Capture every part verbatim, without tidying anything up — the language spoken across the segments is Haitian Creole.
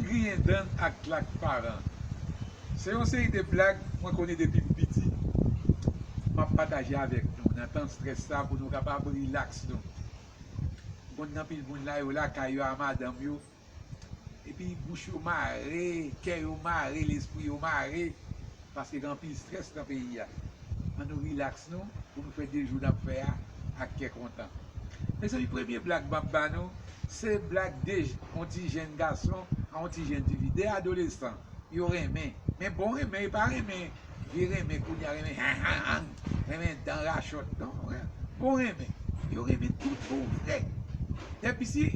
Griyen dan ak klak paran. Se yon seri de blag mwen konnen depi m piti. M ap pataje avèk nou nan tan strès sa pou nou kapab rilaks nou. M konn gen anpil moun la, yo lakay yo a madanm yo, epi bouch yo mare, kè yo mare, lespri yo mare, paske gen anpil strès nan peyi a. Ann nou rilaks nou pou nou fè de jou n ap fè a ak kè kontan. Mezanmi, premye blag m ap ba nou, se blag de j-, yon ti jèn gason ak yon ti jèn tifi, de adolesan. Yo renmen. Men bon renmen, e pa renmen vye renmen kounye a, renmen han, han, han, renmen dan rachòt. Non, bon renmen. Yo renmen tout bon vre. Epi si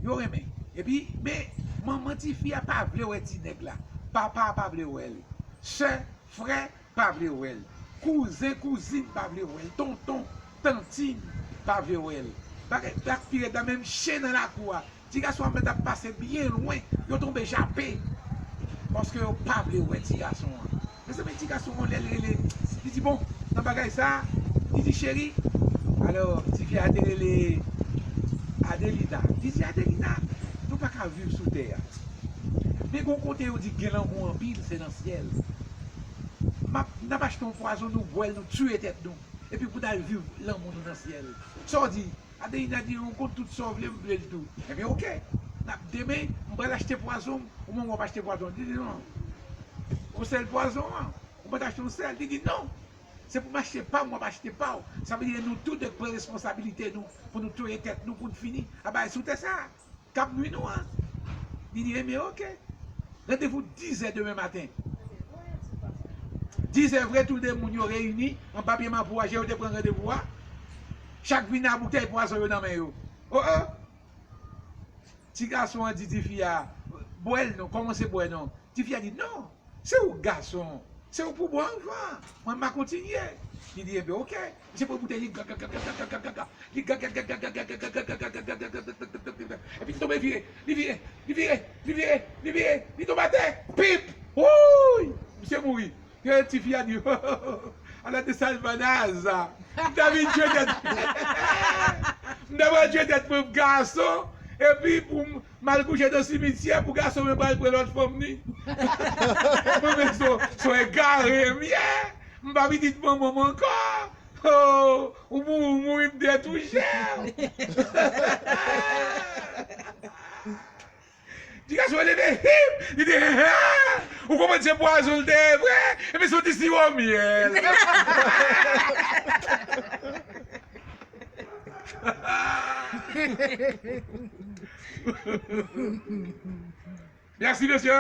yo renmen. Epi, men manman tifi a pa vle wè ti nèg la. Papa a pa vle wè l. Sè, frè pa vle wè l. Kouzen, kouzin pa vle wè l. Tonton, tantin pa vle wè l. Bagay la pi rèd la, menm chen nan lakou a. Ti gason an mèt ap pase byen lwen, yo tonbe jape. Paske yo pa vle wè ti gason an. Mezanmi, ti gason an lè l rele, li di, bon, nan bagay sa, li di, cheri, alò, tifi a te rele Adelina. Li di, Adelina, nou pa ka viv sou tè a. Men gon kote yo di gen lanmou anpil, se nan syèl. M ap, n ap achte yon pwazon, nou bwè l, nou tiye tèt nou. Epi pou n al viv lanmou nou nan syèl. Sa w di? Adelina di, ou konn tout sa w vle, m vle l tou. Ebyen, oke. N ap, demen, m pral achte pwazon m, ou menm w ap achte pwazon. Li di, non. Yon sèl pwazon an, ou mèt achte yon sèl. Li di, non. Se pou m achte pa m, w ap achte pa w. Sa vle di, nou tou de pran responsabilite nou, pou nou touye tèt nou, pou n fini a bagay sou tè sa a k ap nwi nou an. Li di, enben, oke. Randevou dizè demen maten. Dizè vre, tout de moun yo reyini anba pye mapou a, jan yo te pran randevou a. Chak vin a boutèy pwazon yo nan men yo. O, o! Ti gason an di tifi a, bwè l non, kòmanse bwè non. Tifi a di, non, se ou k gason, se ou pou bwè anvan, mwen m a kontinye. Li di, enben, oke. Misye pran boutèy, li gaga, gaga, gaga, gaga, gaga. Li gaga, gaga, gaga, gaga, gaga, gaga, gaga, gaga, gaga, gaga, gaga, gaga, gaga. Epi li tonbe vire, li vire, li vire, li vire, li vire, li vire, li tonbe atè. Pip! Wouy! Misye mouri. Ke tifi a di, ala de salvanaza. M ta vin tchwe tèt. M ta pral tchwe tèt mwen pou gason. Epi pou m, m al kouche nan simityè pou gason mwen pral pran lòt fanm ni. Mwen menm se, se egare m ye. M pa pitit manman m ankò. Oh, ou mouri, ou mouri, m detouche. Ti gason leve, hip! Li di, ha! Ou konprann se pwazon l te ye vre? Epi se yon ti siwo myèl. Mèsi, mesye.